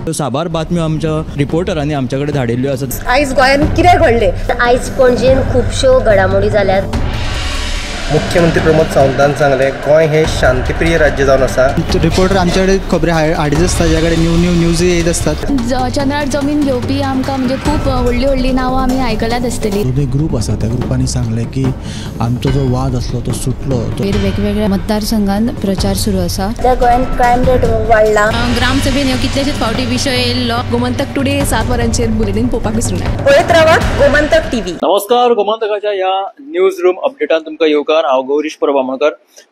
साबार बातम्यो आमच्या रिपोर्टरांनी आमच्या कडेन धाडिल्ल्यो आसात. आयज गोंयांत कितें घडलें? आयज पणजेन खुबश्यो घडामोडी जाल्यात. मुख्यमंत्री प्रमोद सावंतान सांगलें, गोंय हे शांतिप्रिय राज्य जावन आसा. रिपोर्टर आमच्या कडेन खबरी हाडीत आसता, ज्या कडेन न्यू न्यू न्यूज येत आसतात. चंद्रार जमीन घेवपी आमकां म्हणजे खूब व्हडली व्हडली नांवां आमी आयकल्यात आसतली. दोन ग्रुप आसा, त्या ग्रुपांनी सांगलें की आमचो जो वाद आसलो तो सुटलो. वेगवेगळ्या मतदारसंघान प्रचार सुरू आसा. त्या गोंयांत क्रायम रेट वाडला. ग्रामसभेन ह्यो कितलेशेच फावटी विशय येयल्लो. गोमंतक टुडे 7 वरांचेर बुलेटीन पळोवपाक विसरूं नाका. पळयत रावात गोमंतक टीव्ही. नमस्कार, गोमंतकाच्या ह्या न्यूज रूम अपडेटान तुमकां येवकार. हांव गौरीश परब आमोणकर.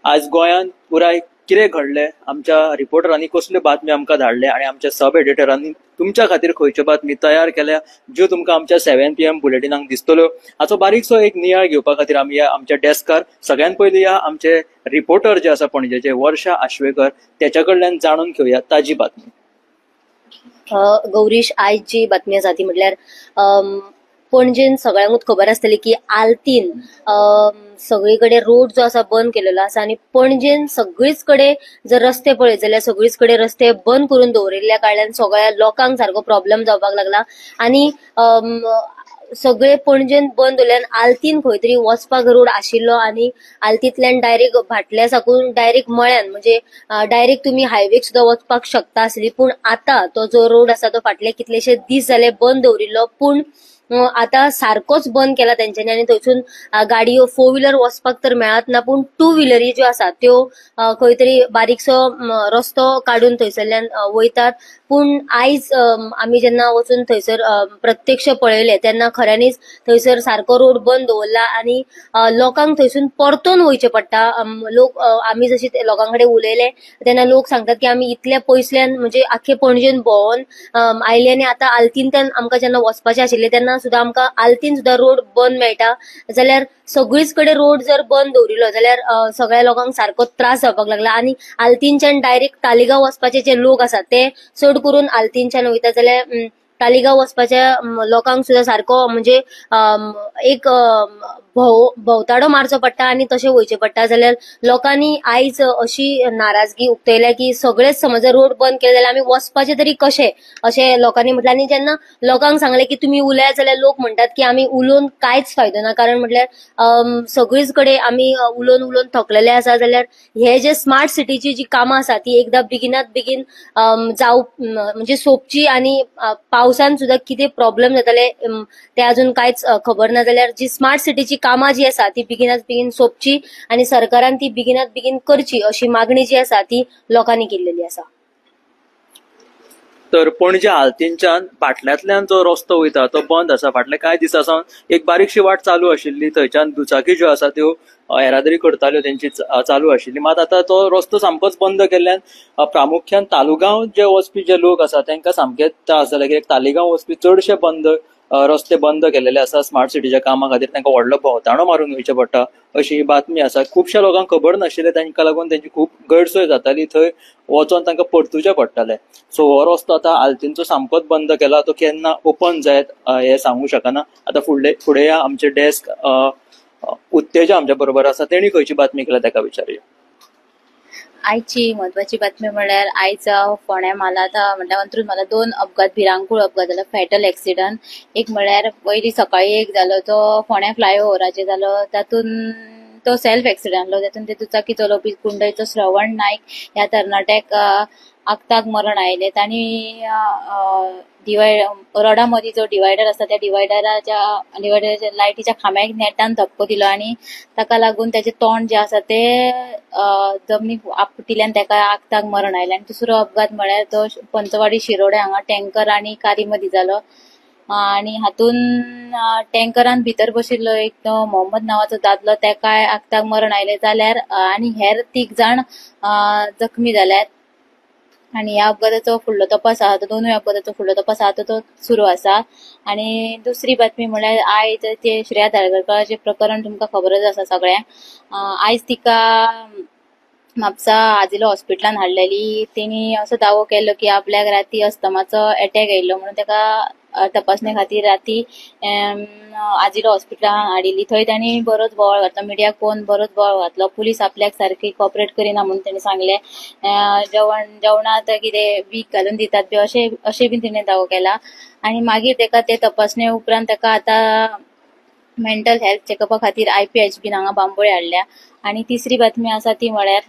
आज गोंयांत पुराय कितें घडलें, आमच्या रिपोर्टरांनी कसल्यो बातम्यो आमकां धाडले आनी आमच्या सब एडिटरांनी तुमच्या खातीर खंयच्यो बातमी तयार केल्या ज्यो तुमकां आमच्या 7 PM बुलेटिनाक दिसतल्यो, हाचो बारीकसो एक नियाळ घेवपा खातीर आमी ह्या आमच्या डेस्कार सगळ्यात पयलीं ह्या आमचे रिपोर्टर जे आसा पणजेचे वर्षा आश्वेकर त्याच्या कडल्यान जाणून घेवया ताजी बातमी. गौरीश, आयज जी बातमी आसा ती म्हटल्यार पणजेन सगळ्यांकूच खबर आसतली की आल्तीन सगळी कडेन रोड जो आसा बंद केलेलो आसा आनी पणजेन सगळीच कडेन जर रस्ते पळयत जाल्यार सगळीच कडेन रस्ते बंद करून दवरिल्ल्या कारणान सगळ्या लोकांक सारको प्रॉब्लम जावपाक लागला आनी सगळे पणजेन बंद दवरल्यान आल्तीन खंय तरी वचपाक रोड आशिल्लो आनी आल्तींतल्यान डायरेक्ट भाटल्या साकून डायरेक्ट मळ्यान म्हणजे डायरेक्ट तुमी हायवेक सुद्दां वचपाक शकता आसली. पूण आतां तो जो रोड आसा तो फाटले कितलेशे दीस जाले बंद दवरिल्लो, पूण आतां सारकोच बंद केला तेंच्यांनी आनी थंयसून गाडयो 4 व्हिलर वचपाक तर मेळत ना, पूण 2 व्हिलरी ज्यो आसा त्यो खंय तरी बारीकसो रस्तो काडून थंयसरल्यान वयतात. पूण आयज आमी जेन्ना वचून थंयसर प्रत्यक्ष पळयलें तेन्ना खऱ्यांनीच थंयसर सारको रोड बंद दवरला आनी लोकांक थंयसून परतून वयचें पडटा. लोक आमी जशी लोकां कडेन उलयले तेन्ना लोक सांगतात की आमी इतल्या पयसल्यान म्हणजे आख्खे पणजेन भोंवन आयले आनी आतां आल्तींतल्यान आमकां जेन्ना वचपाचें आशिल्लें तेन्ना सुद्दां आमकां आल्तीन सुद्दां रोड बंद मेळटा. जाल्यार सगळीच कडेन रोड जर बंद दवरिल्लो जाल्यार सगळ्या लोकांक सारको त्रास जावपाक लागला आनी आल्तीनच्यान डायरेक्ट तालिगांव वचपाचे जे लोक आसात ते चड करून आल्तीनच्यान वयता जाल्यार तालिगांव वचपाच्या लोकांक सुद्दां सारको म्हणजे एक भोंवताडो मारचो पडटा आनी तशें वयचें पडटा. जाल्यार लोकांनी आयज अशी नाराजगी उक्तयल्या की सगळेच समज रोड बंद केले जाल्यार आमी वचपाचें तरी कशें अशें लोकांनी म्हटलें. आनी जेन्ना लोकांक सांगलें की तुमी उलयात जाल्यार लोक म्हणटात की आमी उलोवन कांयच फायदो ना, कारण म्हटल्यार सगळीच कडेन आमी उलोवन उलोवन थकलेले आसा. जाल्यार हे जे स्मार्ट सिटीची जी कामां आसा ती एकदां बेगिनात बेगीन जावं म्हणजे सोंपची आनी पावसान सुद्दां कितें प्रॉब्लम जातले ते अजून कांयच खबर ना. जाल्यार जी स्मार्ट सिटीची कामां जी आसा ती बेगिनात बेगीन सोंपची आनी सरकारान ती बेगिनात बेगीन करची अशी मागणी जी आसा ती लोकांनी केल्लेली आसा. तर पणजे आल्तीनच्यान भाटल्यांतल्यान जो रस्तो वयता तो बंद आसा. फाटले कांय दिसां सावन एक बारीकशी वाट चालू आशिल्ली, थंयच्यान दुचाकी ज्यो आसा त्यो येरादारी करताल्यो, तेंची चालू आशिल्ली. मात आतां तो रस्तो सामकोच बंद केल्ल्यान प्रामुख्यान तालुगांव जे वचपी जे लोक आसा तांकां सामके त्रास जाले. कित्याक तालिगांव वचपी चडशे बंद रस्ते बंद केलेले आसा स्मार्ट सिटीच्या कामा खातीर, तांकां व्हडलो भोंवताणो मारून वयचें पडटा अशी ही बातमी आसा. खुबश्या लोकांक खबर नाशिल्लें, तांकां लागून तेंची खूब गैरसोय जाताली, थंय वचोन तांकां परतुचें पडटालें. सो हो रस्तो आतां आल्तीनचो सामकोच बंद केला, तो केन्ना ओपन जायत हें सांगूंक शकना. आतां फुडें या आमचे डेस्क उत्तेजा आमच्या बरोबर आसा, तेणी खंयची बातमी केल्या ताका विचारुया. आयची म्हत्वाची बातमी म्हळ्यार आयज फोंड्या म्हालांत म्हटल्यार अंत्रुज म्हालांत 2 अपघात, भिरांकूळ अपघात जालो, फॅटल एक्सिडंट. एक म्हळ्यार पयलीं सकाळी एक जालो तो फोंड्या फ्लायओवराचेर जालो, तातूंत तो सेल्फ एक्सिडंट जालो. तातूंत ते दुचाकी चलोवपी कुंडयचो श्रवण नायक ह्या तरणाट्याक आक्ताक मरण आयलें. तांणी रोडा मदीं जो डिवायडर आसा त्या डिवायडराच्या लायटीच्या खांब्याक नेटान धपको दिलो आनी ताका लागून ताचें तोंड जें आसा तें जमनीक आपटिल्यान ताका आक्ताक मरण आयलें. आनी दुसरो अपघात म्हळ्यार तो पंचवाडी शिरोडे हांगा टँकर आनी कारी मदीं जालो आनी हातूंत टँकरान भितर बशिल्लो एक तो मोहम्मद नांवाचो दादलो ताकाय आक्ताक मरण आयलें. जाल्यार आनी हेर 3 जाण जखमी जाल्यात. आनी ह्या अपघाताचो फुडलो तपास आसा, तो दोनूय अपघाताचो फुडलो तपास आसा तो सुरू आसा. आनी दुसरी बातमी म्हळ्यार आयज ते श्रेया धारगळकाराचें प्रकरण तुमकां खबरच आसा सगळ्यांक. आयज तिका म्हापसा आजिलो हॉस्पिटलान हाडलेली. तेणी असो दावो केल्लो की आपल्याक राती अस्थमाचो एटॅक येयल्लो म्हणून ताका तपासणे खातीर राती आजिलो हॉस्पिटलान हाडिल्ली. थंय तांणी बरोच बोवाळ घातलो, मिडियाक पळोवन बरोच बोवाळ घातलो. पुलीस आपल्याक सारकी कॉपरेट करिना म्हणून तेणी सांगलें. जेवणांत कितें वीख घालून दितात बी अशें बीन तेणें दावो केला. आनी मागीर ताका ते तपासणे उपरांत ताका आतां मेंटल हेल्थ चॅकअपा खातीर IPH बीन हांगा बांबोळे हाडल्या. आनी तिसरी बातमी आसा ती म्हळ्यार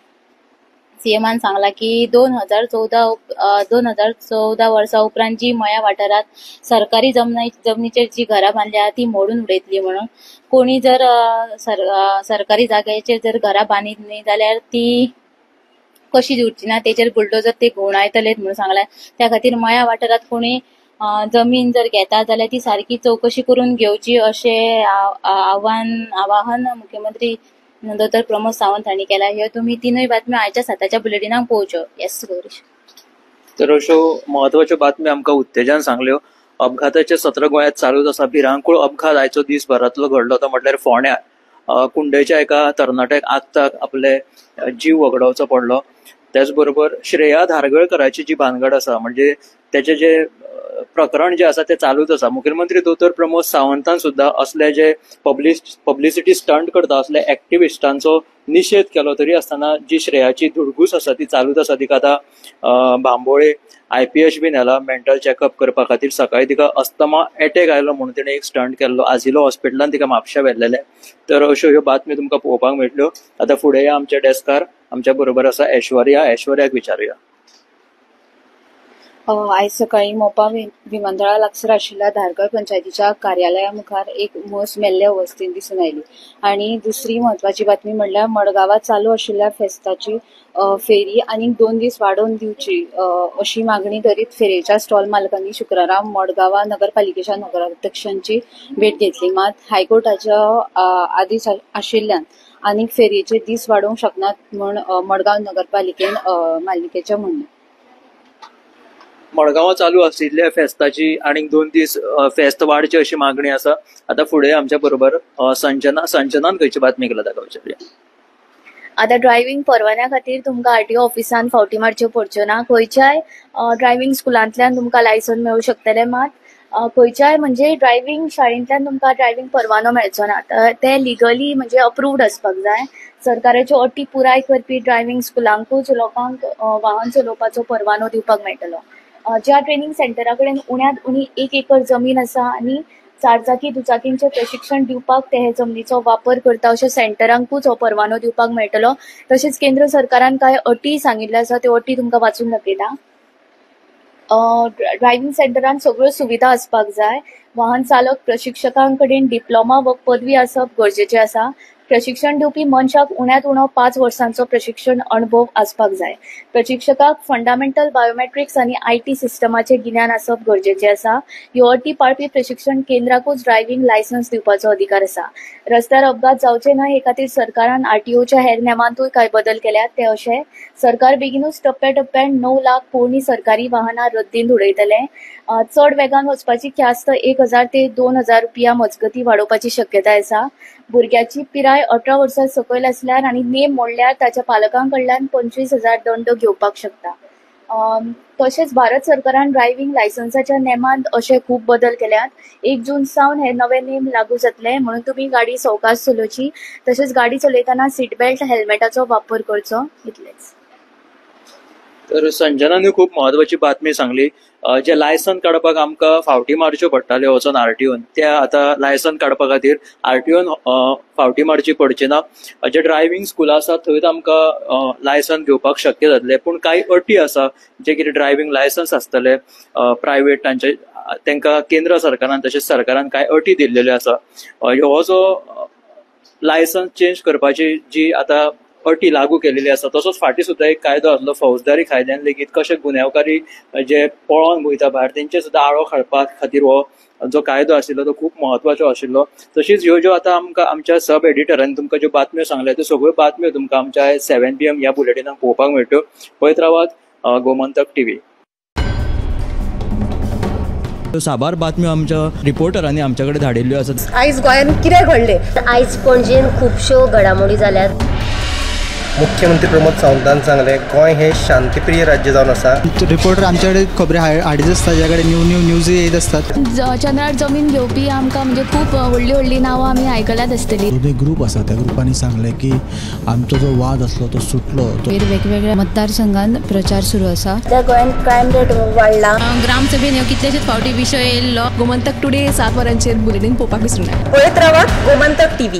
सीएमान सांगला की 2014 वर्सा उपरांत जी मया वाठारांत सरकारी जमनीचेर जी घरां बांदल्या ती मोडून उडयतली म्हणून. कोणी जर सरकारी जाग्याचेर जर घरां बांदीत न्ही जाल्यार ती कशी उरची ना, तेचेर बुलडोजर ते घुंवडायतले म्हणून सांगला. त्या खातीर मया वाठारांत कोणी जमीन जर घेता जाल्यार ती सारकी चवकशी करून घेवची अशें आवाहन मुख्यमंत्री दोतोर प्रमोद सावंत हांणी केला. ह्यो तुमी तिनूय बातम्यो आयच्या 7च्या बुलेटिनाक पळोवच्यो. येस गौरीश. तर अश्यो म्हत्वाच्यो बातम्यो आमकां उत्तेजान सांगल्यो. अपघाताचे सत्र गोंयांत चालूच आसा. भिरांकूळ अपघात आयचो दीसभरांतलो घडलो तो म्हटल्यार फोंड्यां कुंडयच्या एका तरणाट्याक आगताक आपले जीव वगडावचो पडलो. त्याच बरोबर श्रेया धारगळकराची जी भानगड आसा म्हणजे तेचे जे प्रकरण जे आसा ते चालूच आसा. मुख्यमंत्री दोतोर प्रमोद सावंतान सुद्दां असले जे पब्लिसिटी स्टंट करता असले एक्टिविस्टांचो निशेध केलो तरी आसतना जी श्रेयाची धुडगूस आसा ती चालूच आसा. तिका आतां बांबोळे IPH बी न्हेला मेंटल चॅकअप करपा खातीर. सकाळी तिका अस्थमा एटॅक आयलो म्हणून तिणें एक स्टंट केल्लो. आजिलो हॉस्पिटलान तिका म्हापशा व्हेल्लेलें. तर अश्यो ह्यो बातम्यो तुमकां पळोवपाक मेळटल्यो. आतां फुडें आमच्या डेस्कार आमच्या बरोबर आसा ऐश्वर्या. ऐश्वर्याक विचारुया. आयज सकाळी मोपा विमानतळा लागसर आशिल्ल्या धारगळ पंचायतीच्या कार्यालया मुखार एक म्हस मेल्ले अवस्थेंत दिसून आयली. आनी दुसरी म्हत्वाची बातमी म्हणल्यार मडगांवांत चालू आशिल्ल्या फेस्ताची फेरी आनीक 2 दीस वाडोवन दिवची अशी मागणी करीत फेरयेच्या स्टॉल मालकांनी शुक्रारा मडगांवा नगरपालिकेच्या नगराध्यक्षांची भेट घेतली. मात हायकोर्टाच्या आदेश आशिल्ल्यान आनीक फेरयेचे दीस वाडोवंक शकनात म्हूण मडगांव नगरपालिकेन मालिकेचें म्हणणें. मडगांवां चालू आशिल्ल्या फेस्ताची आनीक 2 दीस फेस्त वाडची अशी मागणी आसा. आतां फुडें आमच्या बरोबर संजना. संजनान खंयची बातमी केला ताका विचारुया. आतां ड्रायव्हिंग परवान्या खातीर तुमकां आरटीओ ऑफिसान फावटी मारच्यो पडच्यो ना. खंयच्याय ड्रायव्हिंग स्कुलांतल्यान तुमकां लायसन मेळूं शकतलें. मात खंयच्याय म्हणजे ड्रायव्हिंग शाळेंतल्यान तुमकां ड्रायव्हिंग परवानो मेळचो ना. ते लिगली म्हणजे अप्रूव्ड आसपाक जाय. सरकाराच्यो अटी पुराय करपी ड्रायव्हिंग स्कुलांकूच लोकांक वाहन चलोवपाचो परवानो दिवपाक मेळटलो. ज्या ट्रेनिंग सेंटरा कडेन उण्यांत उणी 1 एकर जमीन आसा आनी चारचाकी दुचाकींचें प्रशिक्षण दिवपाक ते हे जमनीचो वापर करता अशा सेंटरांकूच हो परवानो दिवपाक मेळटलो. तशेंच केंद्र सरकारान कांय अटी सांगिल्ल्यो आसा, त्यो अटी तुमकां वाचून दाखयता. ड्रायव्हिंग सेंटरान सगळ्यो सुविधा आसपाक जाय. वाहन चालक प्रशिक्षकां कडेन डिप्लोमा व पदवी आसप गरजेचें आसा. प्रशिक्षण दिवपी मनशाक उण्यांत उणो 5 वर्सांचो प्रशिक्षण अणभव आसपाक जाय. प्रशिक्षकाक फंडामेंटल बायोमेट्रिक्स आनी IT सिस्टमाचें गिन्यान आसप गरजेचें आसा. ह्यो अटी पाळपी प्रशिक्षण केंद्राकूच ड्रायव्हिंग लायसन्स दिवपाचो अधिकार आसा. रस्त्यार अपघात जावचे न्हय हे खातीर सरकारान आरटीओच्या हेर नेमांतूय कांय बदल केल्यात. ते अशे: सरकार बेगीनूच टप्प्या टप्प्यान 9 लाख पोरणी सरकारी वाहनां रद्दीन उडयतले. चड वेगान वचपाची ख्यास्त 1000 ते 2000 रुपया मजगती वाडोवपाची शक्यताय आसा. भुरग्याची पिराय 18 वर्सां सकयल आसल्यार आनी नेम मोडल्यार ताच्या पालकां कडल्यान 25,000 दंड घेवपाक शकता. तशेंच भारत सरकारान ड्रायव्हिंग लायसन्साच्या नेमांत अशे खूब बदल केल्यात. 1 जून सावन हे नवे नेम लागू जातले. म्हणून तुमी गाडी सवकास चलोवची. तशेंच गाडी चलयतना सीट बेल्ट, हेल्मेटाचो वापर करचो. इतलेंच. तर संजनान खूब म्हत्वाची बातमी सांगली. जे लायसन काडपाक आमकां फावटी मारच्यो पडटाल्यो वचोन आरटीओन, त्या आतां लायसन काडपा खातीर आरटीओन फावटी मारची पडची ना. जे ड्रायव्हिंग स्कुलां आसा थंयच आमकां लायसन घेवपाक शक्य जातलें. पूण कांय अटी आसा, जे कितें ड्रायव्हिंग लायसन्स आसतले प्रायवेट तांचे तांकां केंद्र सरकारान तशेंच सरकारान कांय अटी दिल्लेल्यो आसा. ह्यो जो लायसन्स चेंज करपाची जी आतां अटी लागू केलेली आसा, तसोच फाटीं सुद्दां एक कायदो आसलो फौजदारी कायद्यान लेगीत कशे गुन्यांवकारी जे पळोवन वयता भायर तेंचे सुद्दां आळो हाडपा खातीर हो जो कायदो आशिल्लो तो खूब म्हत्वाचो आशिल्लो. तशीच ह्यो ज्यो आतां आमकां आमच्या सब एडिटरान तुमकां ज्यो बातम्यो सांगल्या त्यो सगळ्यो बातम्यो तुमकां आमच्या 7 PM ह्या बुलेटिनाक पळोवपाक मेळट्यो. पळयत रावात गोमंतक टीव्ही. साबार बातम्यो आमच्या रिपोर्टरांनी आमच्या कडेन धाडिल्ल्यो आसात. आयज गोंयांत कितें घडलें? आयज पणजेन खुबश्यो घडामोडी जाल्यात. मुख्यमंत्री प्रमोद सावंतान सांगलें गोंय हें शांतीप्रिय राज्य जावन आसा. रिपोर्टर आमचे कडेन खबरी हाडीत आसता, ज्या कडेन न्यू न्यू न्यूज येयत आसतात. चंद्रार जमीन घेवपी आमकां म्हणजे खूब व्हडली व्हडली नांवां आमी आयकल्यात आसतली. दोनूय ग्रूप आसा त्या ग्रुपांनी सांगलें की आमचो जो वाद आसलो तो सुटलो. वेगवेगळ्या मतदारसंघात प्रचार सुरू आसा. सध्या गोंयांत क्रायम रेट वाडला. ग्रामसभेन ह्यो कितलेशेच फावटी विशय येयल्लो. गोमंतक टुडे 7 वरांचेर बुलेटीन पळोवपाक विसरूं नाका. पळयत रावात गोमंतक टीव्ही.